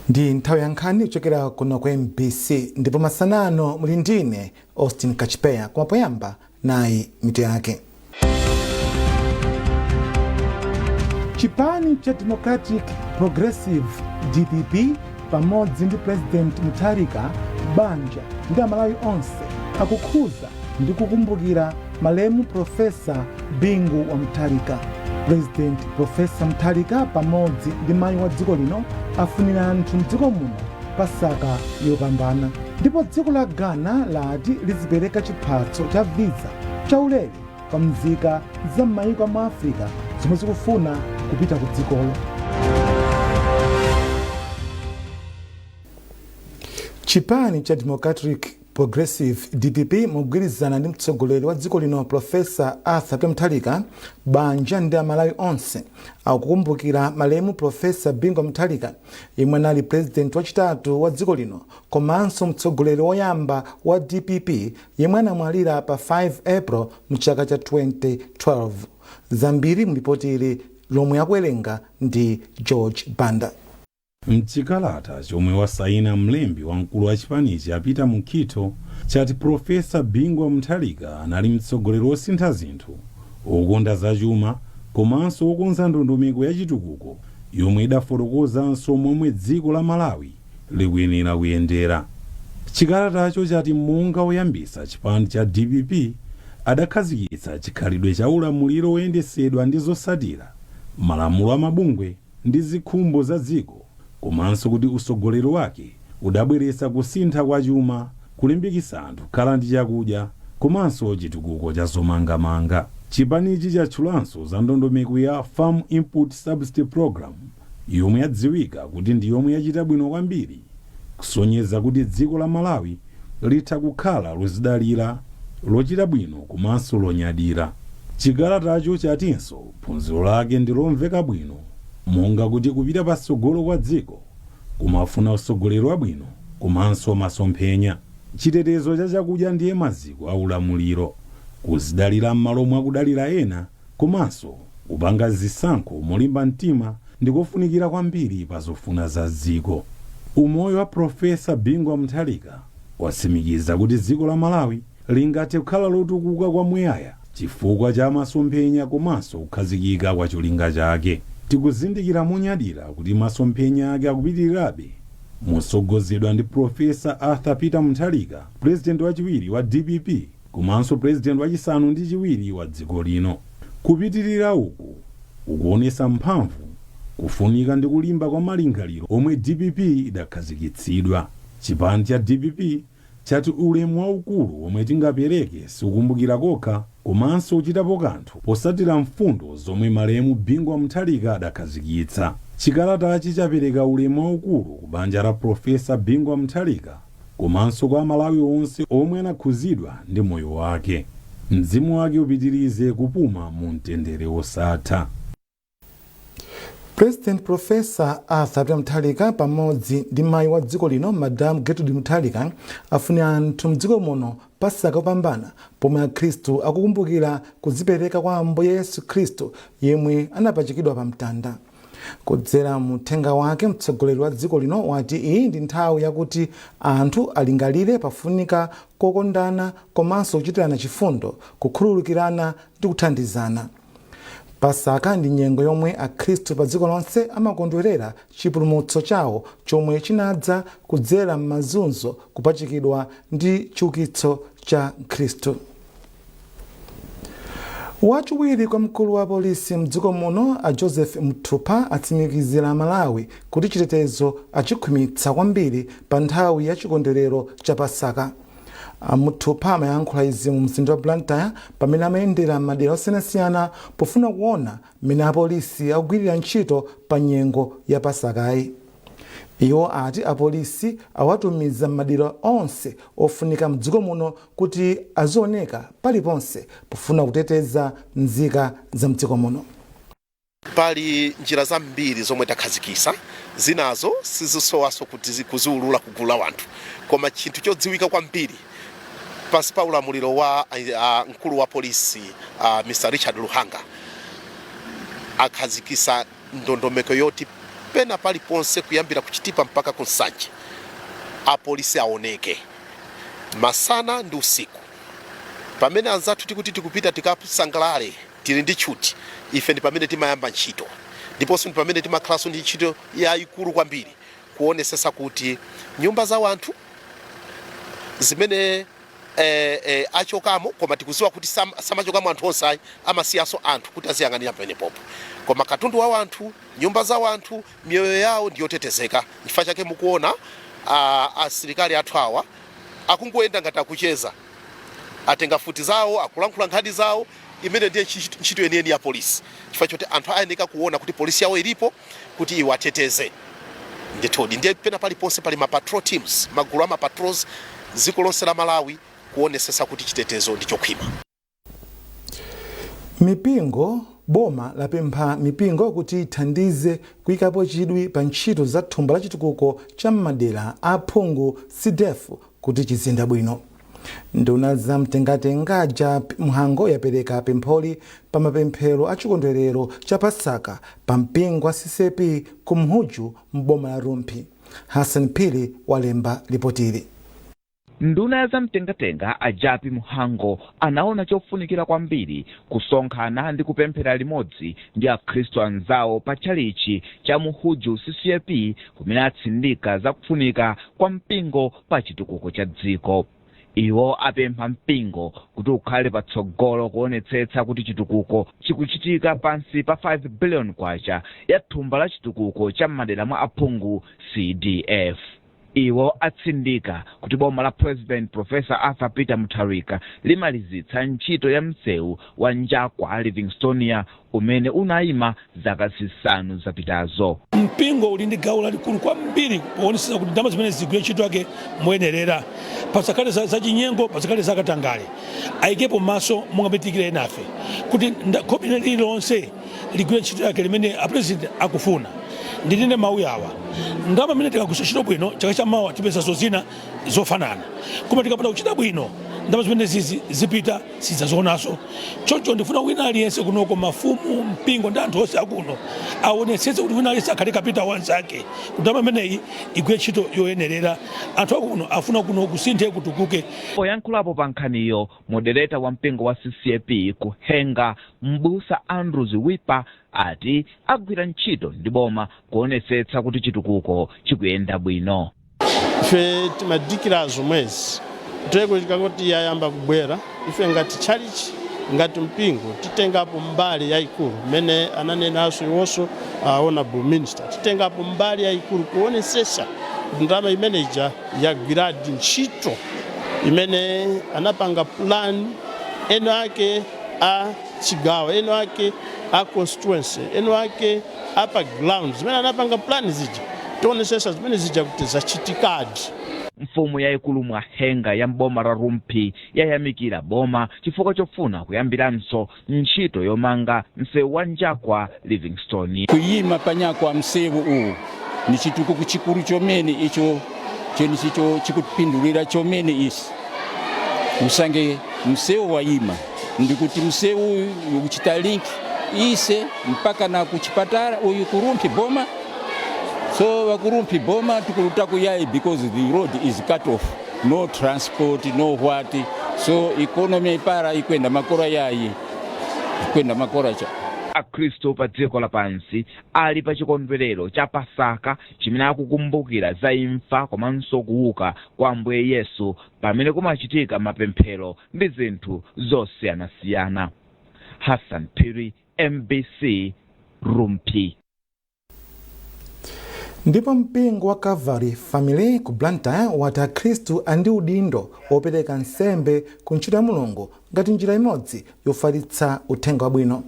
Ndi nthawi ya nkhani kuchokera kuno ku MBC, ndipo masana ano muli ndine Austin Kachipeya. Koma poyamba, nayi mitu yake. Chipani cha Democratic Progressive, DPP, pamodzi ndi President Mutharika, banja ndi Amalawi onse akukhuza ndi kukumbukira malemu Profesa Bingu wa Mutharika. President Profesa Mutharika pamodzi ndi mayi wa dziko lino afunira anthu mdziko muno Pasaka yopambana. Ndipo dziko la Ghana lati lizipereka chiphatso cha visa chaulere kwa mzika za m'mayiko a mu Africa zomwe zikufuna kupita ku dzikolo. Chipani cha Democratic Progressive, DPP, mogwirizana ndi mtsogoleri wa dziko lino Profesa Arthur Peter Mutharika, banja ndi Amalawi onse akukumbukira malemu Profesa Bingu Mutharika, yemwe anali president wachitatu wa dziko lino komanso mtsogoleri woyamba wa DPP, yemwe anamwalira pa 5 April mchaka cha 2012. Zambiri mlipoti ili lomwe akuwerenga ndi George Banda. Mchikalata chomwe wasayina mlembi wamkulu wa chipanichi a Peter Mukhito, chati Profesa Bingu wa Mutharika anali mtsogoleri wosintha zinthu, wokonda zachuma komanso wokonza ndondomeko ya chitukuko yomwe idafotokozanso momwe dziko la Malawi likuyenera kuyendera. Chikalatacho chati monga woyambisa chipani cha DPP, adakhazikitsa chikhalidwe cha ulamuliro woyendesedwa ndi zosatira malamulo a mabungwe ndi zikhumbo za dziko, komanso kuti usogoleri wake udabweretsa kusintha kwa chuma, kulimbikitsa anthu kukhala ndi chakudya komanso chitukuko cha zomangamanga. Chipanichi chatchulanso za ndondomeko ya Farm Input Subsidy Program, yomwe yadziwika kuti ndi yomwe yachita bwino kwambiri kusonyeza kuti dziko la Malawi litha kukhala lozidalira, lochita bwino komanso lonyadira. Chikalatacho chatinso phunziro lake ndi lomveka bwino, monga kuti kupita patsogolo kwa dziko kumafuna usogoleri wabwino komanso masomphenya. Chitetezo cha chakudya ndiye maziko a ulamuliro, kuzidalira m'malo mwa kudalira ena komanso kupanga zisankho molimba mtima ndikofunikira kwambiri pa zofuna za dziko. Umoyo wa Profesa Bingu wa Mutharika watsimikiza kuti dziko la Malawi lingathe kukhala lotukuka kwamuyaya chifukwa cha masomphenya komanso kukhazikika kwa cholinga chake. Tikuzindikira monyadira kuti masomphenya ake akupitirirabe mosogozedwa ndi Profesa Arthur Peter Mutharika, purezidenti wachiwiri wa DPP komanso purezidenti wachisanu ndi chiwiri wa dziko lino. Kupitirira uku kukuonesa mphamvu, kufunika ndi kulimba kwa malingaliro omwe DPP idakhazikitsidwa. Chipani cha DPP chati ulemu waukulu omwe tingapereke sikukumbukira kokha komanso kuchitapo kanthu posatira mfundo zomwe malemu Bingu wa Mutharika adakhazikitsa. Chikalatachi chapereka ulemu waukulu ku banja la Profesa Bingu wa Mutharika komanso kwa Amalawi onse omwe anakhuzidwa ndi moyo wake. Mzimu wake upitirize kupuma mu mtendere wosatha. President Profesa Arthur Peter Mutharika pamodzi ndi mayi wa dziko lino Madam Gertrude Mutharika afunira anthu mdziko muno Pasaka yopambana, pomwe Akhristu akukumbukira kudzipereka kwa Ambuye Yesu Khristu yemwe anapachikidwa pa mtanda. Kudzera mu uthenga wake, mtsogoleri wa dziko lino wati iyi ndi nthawi yakuti anthu alingalire pafunika kokondana komanso kuchitirana chifundo, kukhululukirana ndi kuthandizana. Pasaka ndi nyengo yomwe Akhristu pa dziko lonse amakondwerera chipulumutso chawo chomwe chinadza kudzera m'mazunzo, kupachikidwa ndi chiukitso cha Khristu. Wachiwiri kwa mkulu wa polisi mdziko muno a Joseph Mthupha atsimikizira Malawi kuti chitetezo achikhwimitsa kwambiri pa nthawi ya chikondwerero cha Pasaka. A Mthupha amayankhula izi mu mzinda wa Blantyre pamene amayendera madera osiyanasiyana pofuna kuona mmene apolisi akugwirira ntchito pa nyengo ya Pasakayi. Iwo ati apolisi awatumiza m'madera onse ofunika mdziko muno kuti azioneka paliponse pofuna kuteteza nzika za mdziko muno. Pali njira zambiri zomwe takhazikisa, zinazo sizisowaso kuti kuziulula ku gulu la wanthu, koma chinthu chodziwika kwambiri pansi pa ulamuliro wa mkulu wa polisi Mr Richard Luhanga akhazikisa ndondomeko yoti Pena paliponse, kuyambira kuchitipa mpaka ku Nsanje, apolisi aoneke masana ndi usiku. Pamene anzathu tikuti tikupita tikasangalale, tili ndi tchuti, ife ndi pamene timayamba ntchito, ndiponso ndi pamene timakhalanso ndi ntchito yayikulu kwambiri kuonesesa kuti nyumba za wanthu zimene achokamo, koma tikuziwa kuti samachokamo anthu onse ayi, amasiyanso anthu kuti aziyang'anira pamenepopo, koma katundu wa wanthu, nyumba za wanthu, miyoyo yawo ndiyotetezeka. Chifukwa chake mukuona asilikali athu awa akungoyenda ngati akucheza, atenga futi zawo, akulankhula nkhani zawo. Imene ndiye ntchito yeniyeni ya polisi, chifukwa choti anthu ayeneka kuona kuti polisi yawo ilipo kuti iwateteze ndithudi. Ndiye pena paliponse pali ma patrol teams, magulu a ma patrols dziko lonse la Malawi, kuonesesa kuti chitetezo ndi chokhwima. Mipingo, boma lapempha mipingo kuti ithandize kuyikapo chidwi pa ntchito za thumba la chitukuko cha m'madera a phungu CDF kuti chiziyenda bwino. Nduna za mtengatenga Jappie Mhango yapereka pempholi pa mapemphero a chikondwerero cha Pasaka pa mpingo wa CCAP ku Mhuju m'boma la Rumphi. Hassan Phiri walemba ripotili. Nduna ya zamtengatenga a Jappie Mhango anaona chofunikira kwambiri kusonkhana ndi kupemphera limodzi ndi akhristu anzawo pa tchalichi cha Muhuju CCAP, kumene atsindika zakufunika kwa mpingo pa chitukuko cha dziko. Iwo apempha mpingo kuti ukhale patsogolo kuonetsetsa kuti chitukuko chikuchitika pansi pa 5 billion kwacha ya thumba la chitukuko cha m'madera mwa aphungu CDF. Iwo atsindika kuti boma la President Professor Arthur Peter Mutharika limalizitsa ntchito ya msewu wa Njakwa Livingstonia umene unayima zaka 5 zapitazo. Mpingo uli ndi gawo lalikulu kwambiri poonetsetsa kuti ndalama zimene zigwire ntchito yake moyenerera, pasakhale zachinyengo, pasakhale zakatangale. Ayikepo maso monga mitikire enafe kuti khobiri lililonse ligwire ntchito yake limene apresident akufuna. Ndinene mawu awa: ndalama imene tikagwiritsa ntchito bwino, chaka chamawa tipezanso zina zofanana, koma tikapanda kuchita bwino, ndalama zimene zizi zipita, sidzazionanso. Choncho ndifuna wina aliyense kunoko, mafumu, mpingo ndi anthu onse akuno, aonetsetse kuti wina aliyense akhale kapita wanzake kuti ndalama imeneyi igwire ntchito yoyenerera. Anthu akuno afuna kuno kusinthe, kutukuke. Poyankhulapo pa nkhaniyo, moderator wa mpingo wa CCAP ku Henga, Mbusa Andrews Wipa, ati agwira ntchito ndi boma kuonetsetsa kuti chitukuko chikuyenda bwino. Ife timadikira zomwezi kuteko chikangoti yayamba kubwera, ife ngati tchalichi, ngati mpingo, titengapo mbali yayikulu mmene ananenanso iwonso honorable minister, titengapo mbali yayikulu kuonesesa kuti ndalama imene ija yagwiradi ntchito imene anapanga plan eno ake a chigawo, eno ake a constituency, eno ake a pa ground. Zimene anapanga plan zija, tionesesa zimene zija kuti zachitikadi. Mfumu yayikulu Mwahenga ya mboma la Rumphi yayamikira boma chifukwa chofuna kuyambiranso ntchito yomanga msewu wa Njakwa Livingstone. Kuyima panyakwa msewu uwu ni chitukuko chikulu chomene icho chenichicho chikupindulira chomene isi usange msewu wayima, ndikuti msewu uyu ukuchita link ise mpaka na kuchipatala uyu kuRumphi boma. So vakuRumphi boma tikuluta kuyayi because the road is cut off, no transport, no what. So economy ipara ikwenda makora yayi, ikwenda makora cha. Akhristu pa dziko lapansi ali pa chikondwerero cha Pasaka chimene akukumbukira za imfa komanso kuuka kwa Ambuye Yesu, pamene kumachitika mapemphero ndi zinthu zosiyanasiyana. Hassan Phiri, MBC, Rumphi. Ndipo mpingo wa Calvary Family ku Blantyre wati akhristu ali ndi udindo wopereka nsembe ku ntchito ya Mulungu ngati njira imodzi yofalitsa uthenga wabwino.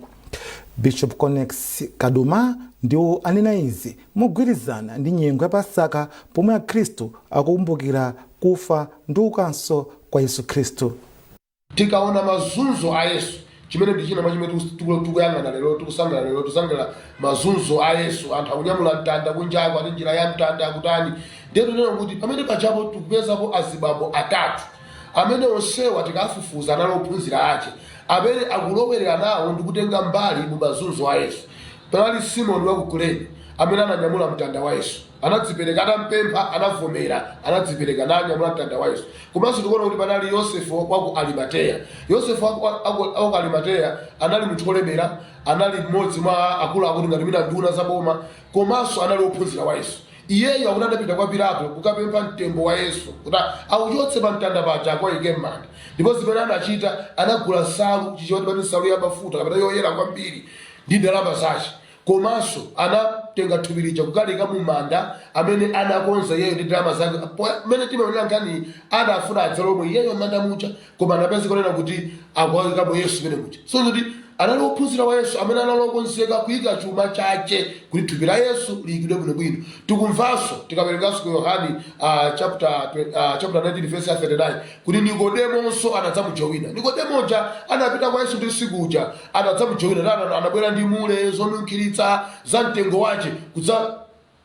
Bishop Conex Kaduma ndiwo anena izi mogwirizana ndi nyengo ya Pasaka, pomwe akhristu akukumbukira kufa ndi kuukanso kwa Yesu Khristu. Tikaona mazunzo a Yesu, chimene ndi china mwa chimene tikuyang'ana lero, tikusangalala lero, tikusangalala mazunzo a Yesu. Anthu akunyamula mtanda kunjako, ati njira ya mtanda, akutani. Ndiye tinena kuti pamene pajapo tikupezapo azibambo atatu amene onsewa tikafufuza anali ophunzira ache, amene akulowerera nawo ndi kutenga mbali mu mazunzo a Yesu. Panali Simoni wa ku Kurene. Amene ananyamula mtanda wa Yesu, anadzipereka. Atampempha, anavomera, anadzipereka nanyamula mtanda wa Yesu. Komanso tikuona kuti panali Yosefu wa ku Arimateya. Yosefu wa ku Arimateya anali munthu wolemera, anali mmodzi mwa akuluakulu, ngati mina nduna za boma, komanso anali wophunzira wa Yesu. Iyeyo akuti adapita kwa Pilato kukapempha mtembo wa Yesu kuti auchotse pa mtanda paja, akawayike m'manda. Ndipo zimene anachita, anagula nsalu, chichoti pati nsalu ya mafuta kapena yoyera kwambiri, ndi ndalama zace, komanso anatenga thupi lija kukalika mu manda amene anakonza iyeyo ndi ndalama zake. Mmene timaonera nkhani, adafuna adzalomwe iyeyo m'manda muja, koma anapeza kunena kuti akuwayikamo Yesu mene muja. So kuti anali wophunzira wa Yesu amene anali okonzeka kuyika chuma chache kuti thupi la Yesu liyikidwe bwinobwino. Tikumvanso tikawerenganso ku Yohani chapter 19 verse ya 39 kuti Nikodemonso anadzamujowina. Nikodemoja anapita kwa Yesu ndi usiku uja, anadzamujowina, anabwera ndi mule, zonunkhiritsa za mtengo wace, kudza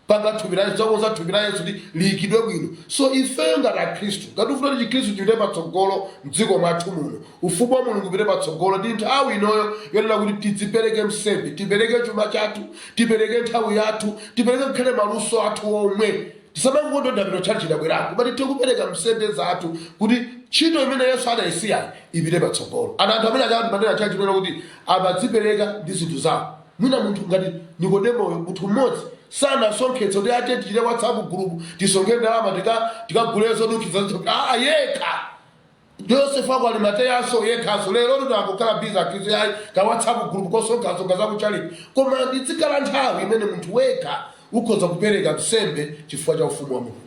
panga thupi la Yesu, zakonza thupi la Yesu kuti liyikidwe bwino. So ifeyo ngati Akhristu, ngati tifuna kuti Chikhristu chipite patsogolo mdziko mwathu muno, ufumu wa Mulungu upite patsogolo, ndi nthawi inoyo yonena kuti tidzipereke msembe, tipereke chuma chathu, tipereke nthawi yathu, tipereke kukhale maluso athu omwe. Tisamangondondapita tchali chidabwerako, koma tithe kupereka msembe zathu kuti ntchito imene Yesu adayisiyayi ipite patsogolo. Ana anthu amene achati manena tchali chinena kuti amadzipereka ndi zinthu zawo. Mwina munthu ngati Nikodemoyo, munthu mmodzi, sanasonkhetse kuti ate tichite WhatsApp group, tisonkhe ndalama, tikagule zonunkhiza. Aa, yekha. Yosefu ako Arimateyaso yekhaso. Lero tinakukhala busy akhristu, ayi, ka WhatsApp group kosonkhasonkha zakuchaliki, koma ndizikhala nthawi imene munthu wekha ukhoza kupereka msembe chifukwa cha ufumu wa Mulungu.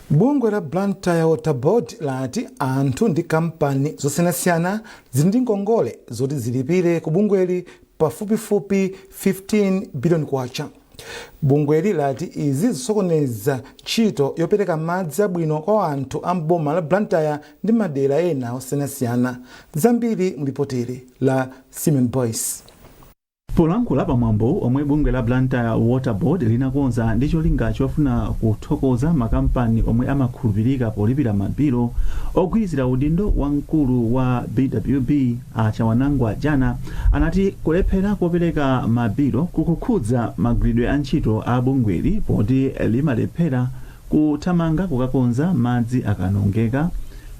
Bungwe la Blantyre Water Board lati anthu ndi kampani zosiyanasiyana zili ndi ngongole zoti zilipire ku bungweli pafupifupi 15 billion kwacha. Bungweli lati izi zisokoneza ntchito yopereka madzi abwino kwa anthu a mboma la Blantyre ndi madera ena osiyanasiyana. Zambiri mulipoteri la Simon Boyce. Polankhula pamwambo omwe bungwe la Blantyre Water Board linakonza ndi cholinga chofuna kuthokoza makampani omwe amakhulupirika polipira mabilo, ogwirizira udindo wa mkulu wa BWB a Chawanangwa Jana anati kulephera kopereka mabilo kukukhudza magwiridwe a ntchito a bungweli, poti limalephera kuthamanga kukakonza madzi akanongeka,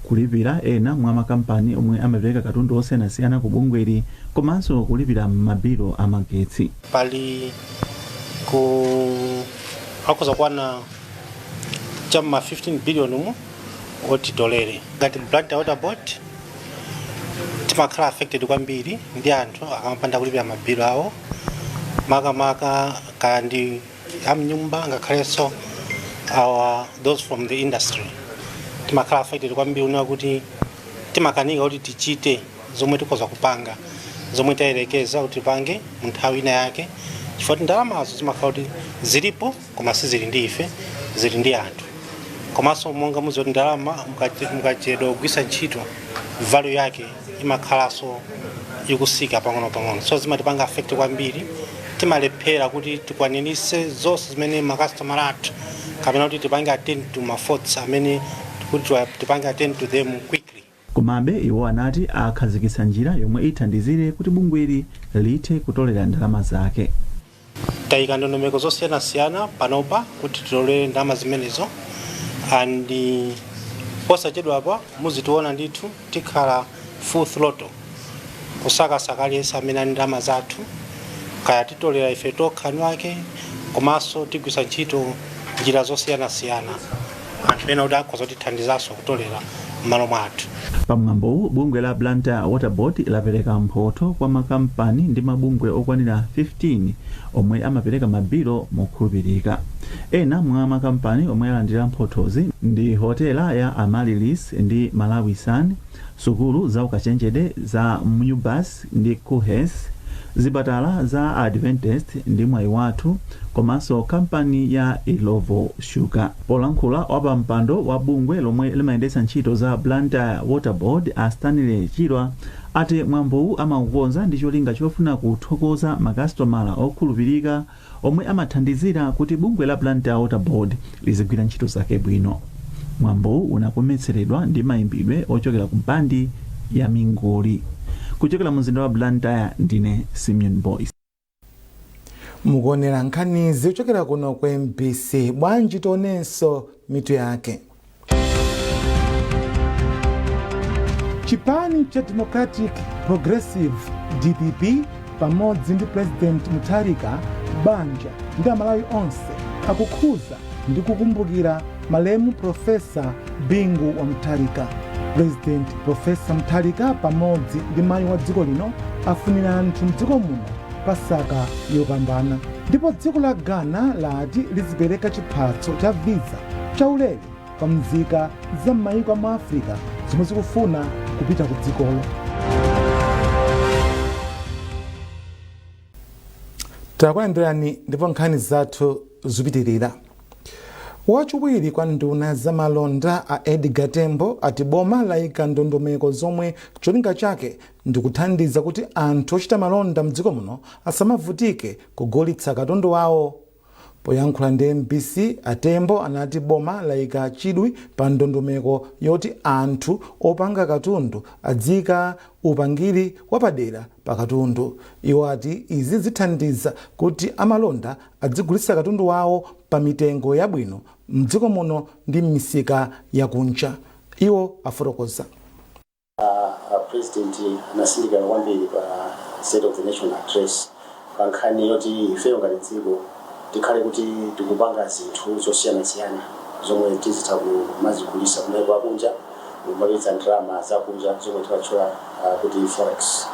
kulipira ena mwa makampani omwe amapereka katundu osiyanasiyana ku bungweli, komanso kulipira mabilo amagetsi. Pali ku akhoza kwana cham'ma 15 billion mu otitolere. Ngati Blantyre Water Board timakhala affected kwambiri ndi anthu akamapanda kulipira mabilo awo, makamaka kaya ndi amnyumba, ngakhalenso our those from the industry. Timakhala affected kwambiri unena kuti timakanika kuti tichite zomwe tikhoza kupanga, zomwe tayerekeza kuti tipange mu nthawi ina yake, chifukwa kuti ndalamazo zimakhala kuti zilipo koma sizili ndi ife, zili ndi anthu. Komanso monga mudziwa kuti ndalama mukachedwa kugwisa ntchito, value yake imakhalanso ikusika pang'ono-pang'ono. So zimatipanga affect kwambiri, timalephera kuti tikwanirise zonse zimene makastomera athu, kapena kuti tipange attend to ma faults amene kuti tipange attend to them quickly. Komabe iwo anati akhazikitsa njira yomwe ithandizire kuti bungweli lithe kutolera ndalama zake. Tayika ndondomeko zosiyanasiyana panopa kuti titolere ndalama zimenezo, and posachedwapa muzitiona ndithu tikhala full throttle kusakasaka aliyense amene ali ndalama zathu, kaya titolera ife tokha eni ake, komanso tigwisa ntchito njira zosiyanasiyana, anthu ena kuti akhoza kutithandizanso kutolera m'malo mwathu. Pamwambowu, bungwe la Blantyre Water Board lapereka mphotho kwa makampani ndi mabungwe okwanira 15 omwe amapereka mabilo mokhulupirika. Ena mwa makampani omwe alandira mphothozi ndi hotela ya Amaryllis ndi Malawi Sun, sukulu za ukachenjede za MUBAS ndi KUHeS, zipatala za Adventist ndi Mwayi Wathu, komanso kampani ya Illovo Sugar. Polankhula, wapampando wa bungwe lomwe limayendetsa ntchito za Blantyre Water Board a Stanley Chirwa ati mwambowu amaukonza ndi cholinga chofuna kuthokoza makasitomala okhulupirika omwe amathandizira kuti bungwe la Blantyre Water Board lizigwira ntchito zake bwino. Mwambowu unakometseredwa ndi mayimbidwe ochokera ku bandi ya Mingoli. Kuchokera mu mzinda wa Blantyre, ndine Simeon Boyce. Mukuonera nkhanizi kuchokera kuno ku MBC. Bwanji tionenso mitu yake. Chipani cha Democratic Progressive, DPP, pamodzi ndi President Mutharika, banja ndi Amalawi onse akukhuza ndi kukumbukira malemu Profesa Bingu wa Mutharika. President Profesa Mutharika pamodzi ndi mayi wa dziko lino afunira anthu mdziko muno Pasaka yopambana. Ndipo dziko la Ghana lati lizipereka chiphatso cha visa chaulere kwa mzika za m'mayiko mu Africa zomwe zikufuna kupita ku dzikolo. Takulandirani ndipo nkhani zathu zikupitirira. Wachiwiri kwa nduna zamalonda a Edgar Tembo ati boma layika ndondomeko zomwe cholinga chake ndikuthandiza kuti anthu ochita malonda mdziko muno asamavutike kugulitsa katundu wawo. Poyankhula ndi MBC, a Tembo anati boma layika chidwi pa ndondomeko yoti anthu opanga katundu adziyika upangiri wapadera pa katundu. Iwo ati izi zithandiza kuti amalonda adzigulitsa katundu wawo pa mitengo yabwino mdziko muno ndi m'misika yakunja. Iwo afotokoza. A President anasindika kwambiri pa State of the Nation Address pa nkhani yoti ifeyo ngati dziko tikhale kuti tikupanga zinthu zosiyanasiyana zomwe tizitha kumazigulisa kumaiko akunja, kumapeza ndalama zakunja zomwe timatchula kuti forex.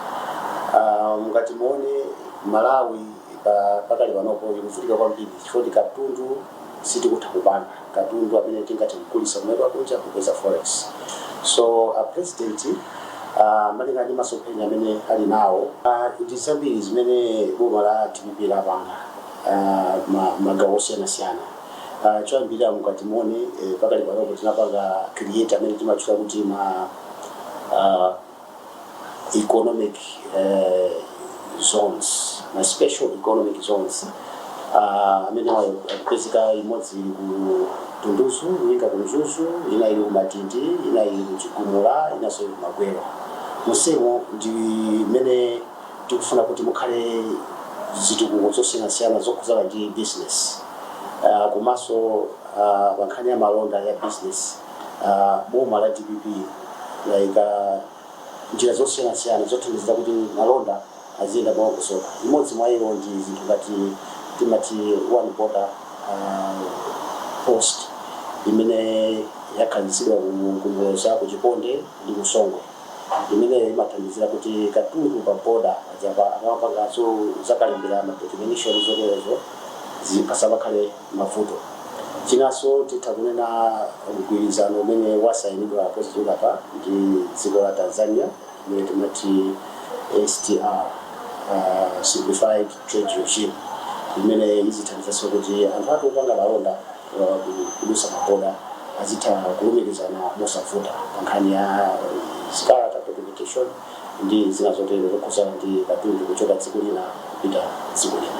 Mungati muone Malawi pakali panopo ikuvutika kwambiri chifukwa katundu sitikutha kupanga katundu amene tingathe kugulisa kumaiko akunja kupeza forex. So a President, malinga ndi masomphenya amene ali nawo, ndi zambiri zimene boma la DPP lapanga magawo osiyanasiyana. Choyambirira, mukati muone, pakali panopo tinapanga create amene timatchula kuti ma economic zones, ma special economic zones, amene akupezeka imodzi ili ku Dunduzu, ina ku Mzuzu, ina ili ku Matindi, ina ili ku Chigumula, inanso ili ku Magwero. Musemo ndi mmene tikufuna kuti mukhale zitukuko zosiyanasiyana zokhuzana ndi business, komanso pa nkhani ya malonda ya business, boma la DPP layika njira zosiyanasiyana zothandizira kuti malonda aziyenda molongosoka. Imodzi mwa iyo ndi zinthu ngati timati one border post imene yakhazikitsidwa ku Muloza, ku Chiponde ndi ku Songwe, imene imathandizira kuti katundu pa border pajapa akamapanganso zakalembera, ma documentation zoterezo, pasamakhale mavuto. Chinanso titha kunena mgwirizano umene wasayinidwa posachedwapa ndi dziko la Tanzania imene timati STR, Simplified Trade Regime, imene izithandizanso kuti anthu athu opanga malonda kudusa maboda azitha kulumikizana mosavuta pa nkhani ya zikalata, documentation ndi zina zotero zokhuzana ndi katundu kuchoka dziko lina kupita dziko lina.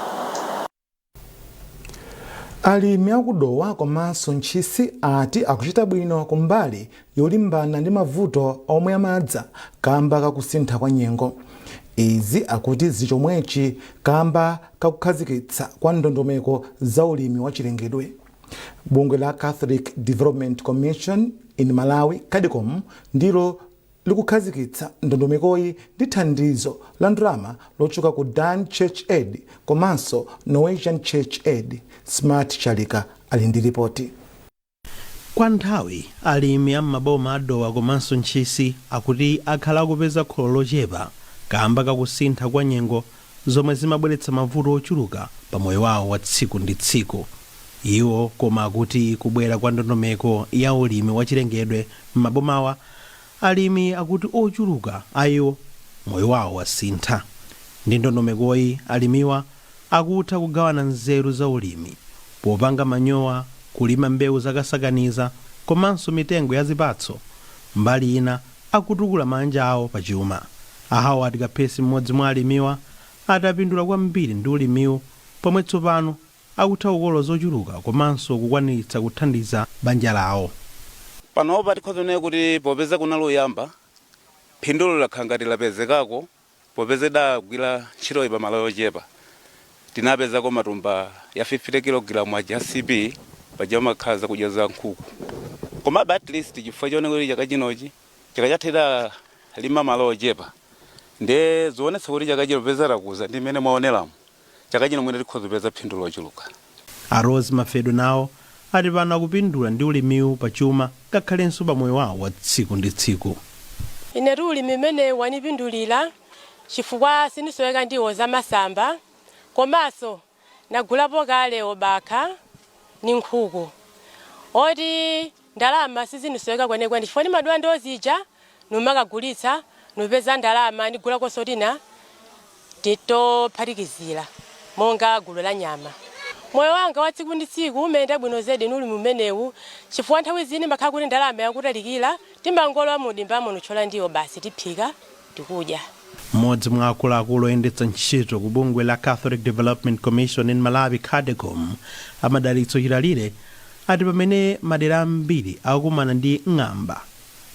Alimi akuDowa komanso Ntchisi ati akuchita bwino kumbali yolimbana ndi mavuto omwe amadza kamba kakusintha kwa nyengo. Izi akuti zichomwechi kamba kakukhazikitsa kwa ndondomeko za ulimi wa chilengedwe. Bungwe la Catholic Development Commission in Malawi, CADECOM, ndilo likukhazikitsa ndondomekoyi ndi thandizo la ndalama lochoka ku Dan Church Aid komanso Norwegian Church Aid. Smart Chalika ali ndi ripoti. Kwa nthawi alimi am'maboma aDowa komanso Ntchisi akuti akhala akupeza kholo lochepa kamba kakusintha kwa nyengo zomwe zimabweretsa mavuto ochuluka pa moyo wawo wa tsiku ndi tsiku. Iwo koma akuti kubwera kwa ndondomeko ya ulimi wachilengedwe m'mabomawa, alimi akuti ochuluka a iwo moyo wawo wasintha. Ndi ndondomekoyi, alimiwa akutha kugawana nzeru za ulimi popanga manyowa, kulima mbewu zakasakaniza komanso mitengo ya zipatso. Mbali ina akutukula manja awo pachuma. A Howard Kaphesi, mmodzi mwa alimiwa, atapindula kwambiri ndi ulimiwu pomwe tsopano akutha kukolola zochuluka komanso kukwaniritsa kuthandiza banja lawo. Panopa tikhoza kunena kuti popeza kunali uyamba, phindulo lakhala ngati lapezekako popeza idagwira ntchitoyi pamalo yochepa. Tinapezako matumba ya 50 kg aja CP, paja makhala zakudya za nkhuku. Komabe at least chifukwa chonena kuti chaka chinochi, chaka chatha lima malo ochepa, nde zionetsa kuti chaka chino peza takuza ndi mmene mwaoneramo, chaka chino mwina tikhoza kupeza phindu lochuluka. A Rose Mafedwe nawo ati pano akupindula ndi ulimiwu pachuma ngakhalenso pa moyo wawo wa tsiku ndi tsiku. Ine ulimi umene wanipindulira chifukwa sindisoweka ndiwo zamasamba, komanso nagulapo kale obakha ni nkhuku, oti ndalama sizinisoweka kwenikweni chifukwa ndimadula ndiwo zija, numakagulitsa, nupeza ndalama, ndigulakonso tina titophatikizira monga gulu la nyama. Moyo wanga wa tsiku ndi tsiku umayenda bwino zedi ni ulimi umenewu, chifukwa nthawi zini makhala kuti ndalama yakutalikira, timangolowa mudimbamo, nuthyola ndiwo basi, tiphika, tikudya. Mmodzi mwa akuluakulu oyendetsa ntchito ku bungwe la Catholic Development Commission in Malawi, CADECOM, Amadalitso Chilalire, ati pamene madera ambiri akukumana ndi ng'amba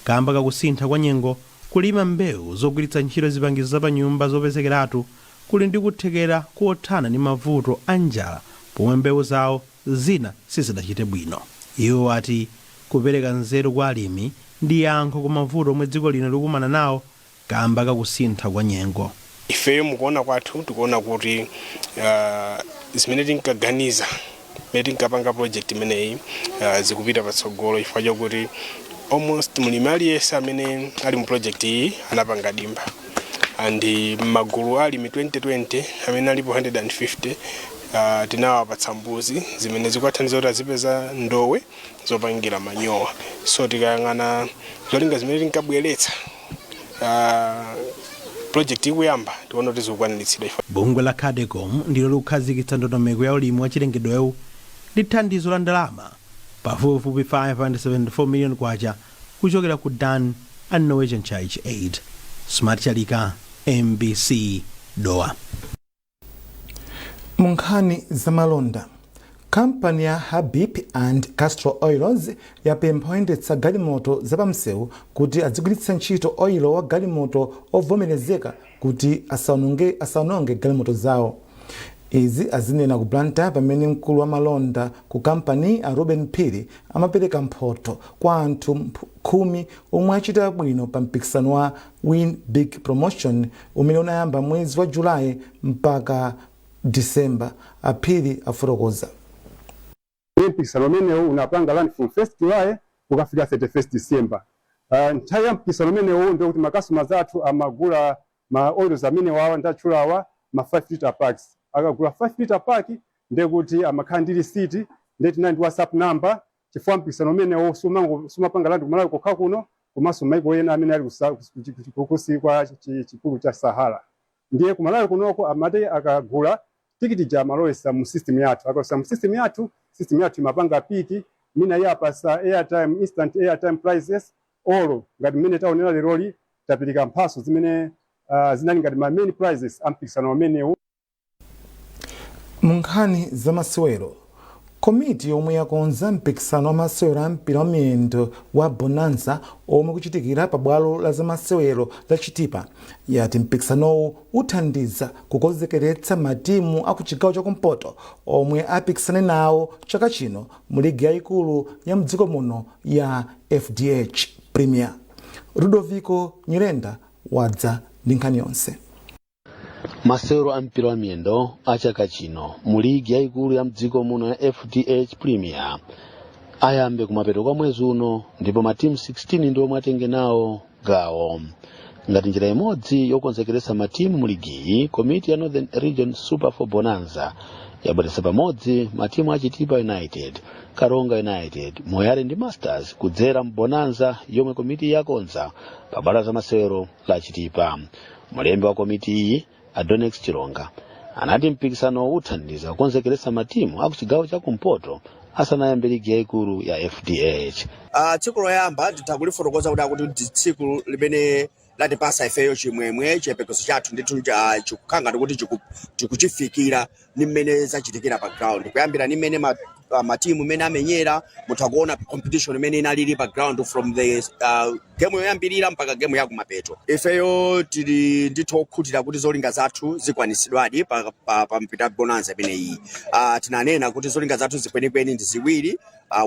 kamba kakusintha kwa nyengo, kulima mbewu zogwiritsa ntchito zipangizo zapanyumba zopezekeratu kuli ndi kuthekera kothana ndi mavuto a njala pomwe mbewu zawo zina sizidachite bwino. Iwo ati kupereka nzeru kwa alimi ndi yankho ku mavuto omwe dziko lino likumana nawo kamba kakusintha kwa nyengo. Ifeyo mukuona kwathu tikuona kuti zimene tinkaganiza mmene tinkapanga project imeneyi zikupita patsogolo, chifukwa chokuti almost mlimi aliyense amene ali mu project iyi anapanga dimba, and magulu alimi 2020 amene alipo 150 tinawapatsa mbuzi zimene zikuwathandiza kuti azipeza ndowe zopangira manyowa. So tikayang'ana zolinga zimene tinkabweretsa project ikuyamba, tiona kuti zikukwaniritsidwa. Bungwe la CADECOM ndilo likukhazikitsa ndondomeko ya ulimi wa chilengedwewu ndi thandizo la ndalama pafupifupi 574 million kwacha kuchokera ku Dan and Norwegian Church Aid. Smart Chalika, MBC, Dowa. Mu nkhani zamalonda, kampani ya Habib and Castrol Oils yapempha oyendetsa galimoto zapamsewu kuti adzigwiritsa ntchito oilo wa galimoto ovomerezeka kuti asaononge galimoto zawo. Izi azinena ku Blantyre pamene mkulu wa malonda ku kampani a Ruben Phiri amapereka mphoto kwa anthu 10 omwe achita bwino pa mpikisano wa Win Big Promotion umene unayamba mwezi wa Julayi mpaka Disemba. Aphiri afotokoza. Mpikisano umenewu unapanga run from 1st July kukafika 31st December. Nthawi ya mpikisano umenewu ndio kuti macustomers athu amagula ma oils amene wawa ndatchulawa, ma 5 liter packs. Akagula 5 liter pack, ndiye kuti amakhala ndi receipt, ndiye tinali ndi WhatsApp number, chifukwa mpikisano umenewu sumapanga run kumalawi kokha kuno, komanso maiko ena amene ali kusi kwa chipululu cha Sahara. Ndiye kumalawi kunoko amati akagula tikiti ja, amalowesa mu system yathu. Akalowesa mu system yathu, system yathu imapanga pick mina iyapasa airtime, instant airtime prizes, olo ngati mmene taonera leroli, tapereka mphaso zimene zinali ngati ma main prizes a mpikisano umenewu. Mu nkhani zamasewero, komiti yomwe yakonza mpikisano wa masewero a mpira wa miyendo wa Bonanza omwe kuchitikira pa bwalo la zamasewero la Chitipa yati mpikisanowu uthandiza kukonzekeretsa matimu aku chigawo chakumpoto omwe apikisane nawo chaka chino mu ligi yayikulu ya mdziko muno ya FDH Premier. Ludovico Nyirenda wadza ndi nkhani yonse. Masewero a mpira wa miyendo a chaka chino mu ligi yayikulu ya mdziko muno ya FDH Premier ayambe kumapeto kwa mwezi uno, ndipo matimu 16 ndi omwe atenge nawo gawo. Ngati njira imodzi yokonzekeretsa matimu mu ligiyi, komiti ya Northern Region Super 4 Bonanza yabweretsa pamodzi matimu a Chitipa United, Karonga United, Moyale ndi Masters kudzera mu Bonanza yomwe komiti yakonza pa bwalo la masewero la Chitipa. Mlembi wa komiti iyi, Adonex Chilonga, anati mpikisano uthandiza kukonzekeretsa matimu aku chigawo chakumpoto asanayambe ligi yayikulu ya FDH. Tsiku loyamba nditha kulifotokoza kuti akuti ndi tsiku limene latipasa ifeyo chimwemwe. Chiyembekezo chathu ndithu chikukhala ngati kuti tikuchifikira ni mmene zachitikira pa ground, kuyambira ni mmene matimu mmene amenyera. Mutha kuona competition imene inalili pa ground from the Gemu yoyambirira mpaka gemu yakumapeto, ifeyo tili ndithu okhutira kuti zolinga zathu zikwanisidwadi pa mpita bonanza imeneyi. Tinanena kuti zolinga zathu zikwenikweni ndi ziwiri.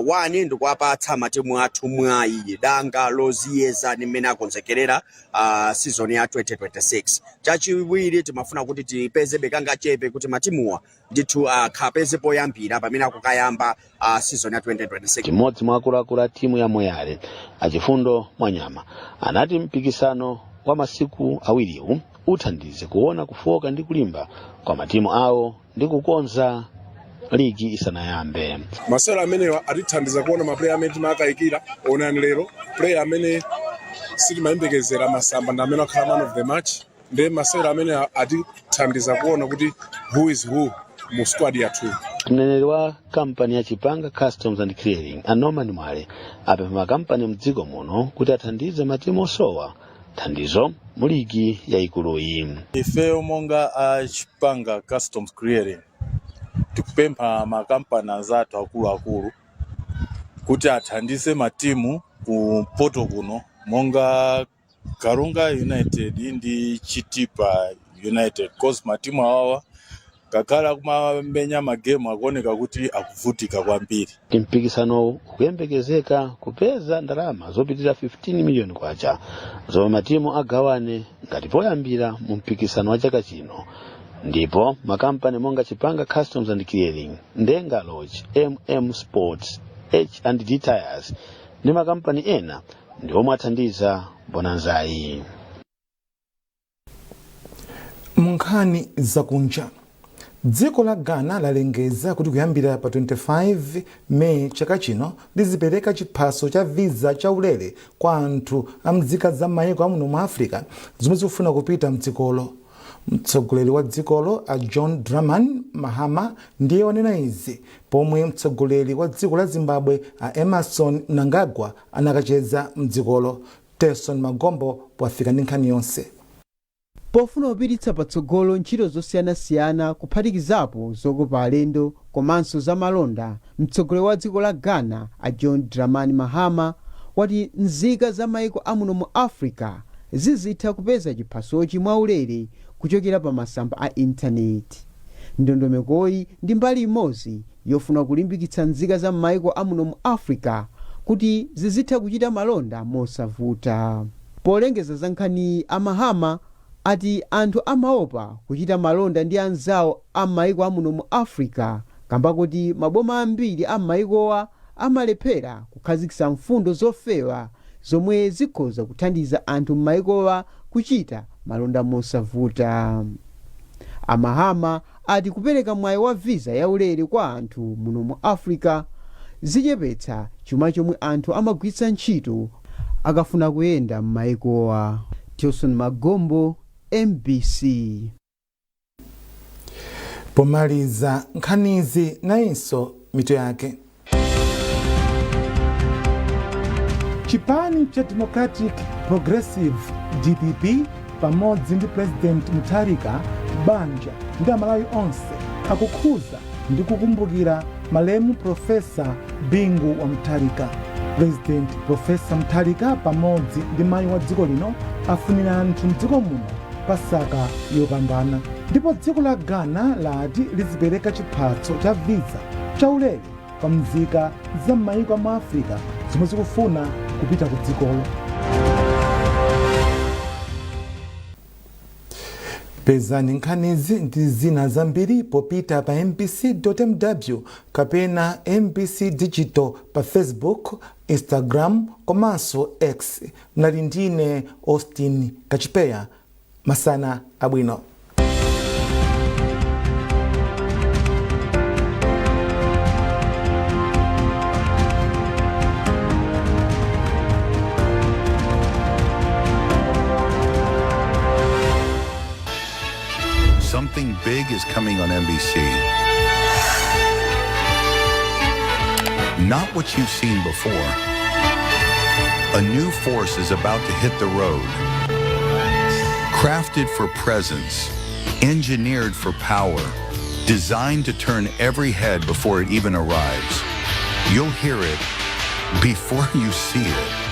One, ndikuwapatsa matimu athu mwayi, danga loziyeza ndi mmene akonzekerera season ya 2026. Chachiwiri, timafuna kuti tipeze bekangachepe kuti matimuwa ndithu akhapeze poyambira pamene akukayamba season ya 2026. Mmodzi mwa akuluakulu a timu ya Moyale, Achifundo Mwanyama, anati mpikisano wa masiku awiriwu uthandize kuona kufoka ndi kulimba kwa matimu awo ndi kukonza ligi isanayambe. Masewero amenewa atithandiza kuona maplayer amene timakayikira. Onani lero, player amene sitimayembekezera, Masamba, ndi amene akhala man of the match. Ndiye masewero amene atithandiza kuona kuti who is who mu squad yathu. Mneneri wa kampani ya Chipanga Customs and Clearing, a Norman Mwale, apempha makampani mdziko muno kuti athandize matimu osowa thandizo mu ligi yayikuluyi. Ifeyo monga a Chipanga Customs Clearing tikupempha makampani anzathu akuluakulu kuti athandize matimu kumpoto kuno monga Karonga United ndi Chitipa United, cause matimu awawa ngakhale akumamenya magemu akuoneka kuti akuvutika kwambiri. Mpikisanowu ukuyembekezeka kupeza ndalama zopitirira 15 miliyoni kwacha zomwe matimu agawane ngati poyambira mu mpikisano wa chaka chino, ndipo makampani monga Chipanga Customs and Clearing, Ndenga Lodge, Sports, H&D Tires ndi makampani ena ndi omwe athandiza bonanzayi. Munkhani zakunja, dziko la Ghana lalengeza kuti kuyambira pa 25 Meyi chaka chino lizipereka chiphaso cha visa chaulere kwa anthu a mzika za mayiko amuno mu Africa zomwe zikufuna kupita mdzikolo. Mtsogoleri wa dzikolo a John Dramani Mahama ndiye wanena izi pomwe mtsogoleri wa dziko la Zimbabwe a Emerson Mnangagwa anakacheza mdzikolo. Telson Magombo wafika ndi nkhani yonse. Pofuna kupititsa patsogolo ntchito zosiyanasiyana, kuphatikizapo zokopa alendo komanso zamalonda, mtsogoleri wa dziko la Ghana a John Dramani Mahama wati nzika za maiko amuno mu Africa zizitha kupeza chiphasochi mwaulere kuchokera pa masamba a intaneti. Ndondomekoyi ndi mbali imodzi yofuna kulimbikitsa nzika za maiko amuno mu Africa kuti zizitha kuchita malonda mosavuta. Polengeza za nkhaniyi, a Mahama ati anthu amaopa kuchita malonda ndi anzawo a maiko amuno mu Africa kamba kuti maboma ambiri a maikowa amalephera kukhazikitsa mfundo zofewa zomwe zikhoza kuthandiza anthu m'maikowa kuchita malonda mosavuta. A Mahama ati kupereka mwayi wa visa yaulere kwa anthu muno mu Africa zichepetsa chuma chomwe anthu amagwiritsa ntchito akafuna kuyenda m'maikowa. Tilson Magombo, MBC. Pomaliza nkhanizi, nayinso mitu yake. Chipani cha Democratic Progressive, DPP, pamodzi ndi President Mutharika, banja ndi Amalawi onse akukhuza ndi kukumbukira malemu Profesa Bingu wa Mutharika. President Profesa Mutharika pamodzi ndi mayi wa dziko lino afunira anthu mdziko muno Pasaka yopambana. Ndipo dziko la Ghana lati lizipereka chiphaso cha visa chaulere kwa mzika za m'mayiko amu Africa zomwe zikufuna kupita ku dzikolo. Pezani nkhanizi ndi zina zambiri popita pa mbc.mw kapena MBC Digital pa Facebook, Instagram komanso X. Mnali ndine Austin Kachipeya. Masana abwino. Something big is coming on MBC. Not what you've seen before. A new force is about to hit the road. Crafted for presence, engineered for power, designed to turn every head before it even arrives. You'll hear it before you see it.